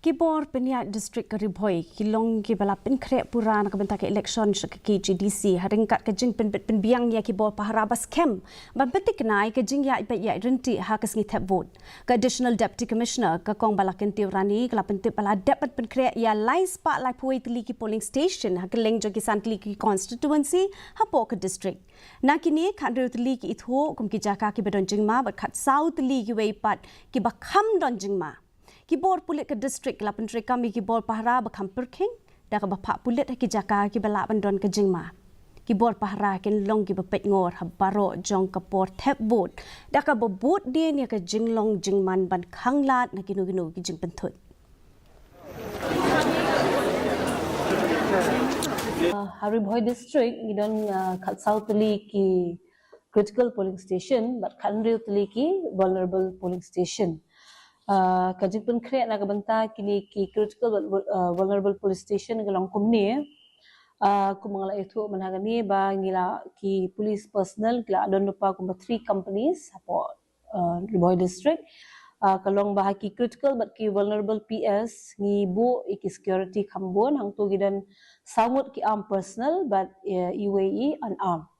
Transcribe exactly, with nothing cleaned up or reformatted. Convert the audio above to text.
Ki bor pynïaid district ka Ri Bhoi ki long kiba la pynkhreh pura na ka bynta ka election sha ka K H A D C, ha ryngkat ka jingpynbit pynbiang ïa ki bor pahara ba skhem ban pynthikna ïa ka jingïaid beit ïaid ryntih ha ka sngi thep vote. Ka Additional Deputy Commissioner, ka Kong Balakanti Rani, ka la pyntip ba la dep ban pynkhreh ïa lai spah laiphew wei tylli ki polling station ha kylleng jong ki san tylli ki constituency hapoh ka district. Na kine, khathynriew tylli ki ithuh kum ki jaka kiba don jingma bad khatsaw tylli kiwei pat kiba kham don jingma. Ki bor pulit ka district ki la pyntreikam ïa ki bor pahara ba kham pyrkhing da kaba phah pulit ha ki jaka kiba lah ban don ka jingma. Ki bor pahara kin long kiba peitngor ha baroh jong ka por thep vote da kaba bud dien ïa ka jinglong jingman ban khanglad na kino kino ki jingpynthut. Uh, ha Ri Bhoi District ngi don, uh, khatsaw tylli ki critical polling station bad khathynriew tylli ki vulnerable polling station. Uh, ka jingpynkhreh na ka bynta kine ki critical bad vul-, uh, vulnerable polling station ka long kumne. Uh, kumba nga la ïathuh mynta kane ba ngi la, ki police personnel ki la don lypa kumba three companies hapoh, uh, Ri Bhoi District. Uh, ka long ba ha ki critical bad ki vulnerable P S ngi buh ïa ki security kham bun, hangto ki don saw ngut ki armed personnel bad, uh, iwei i unarmed.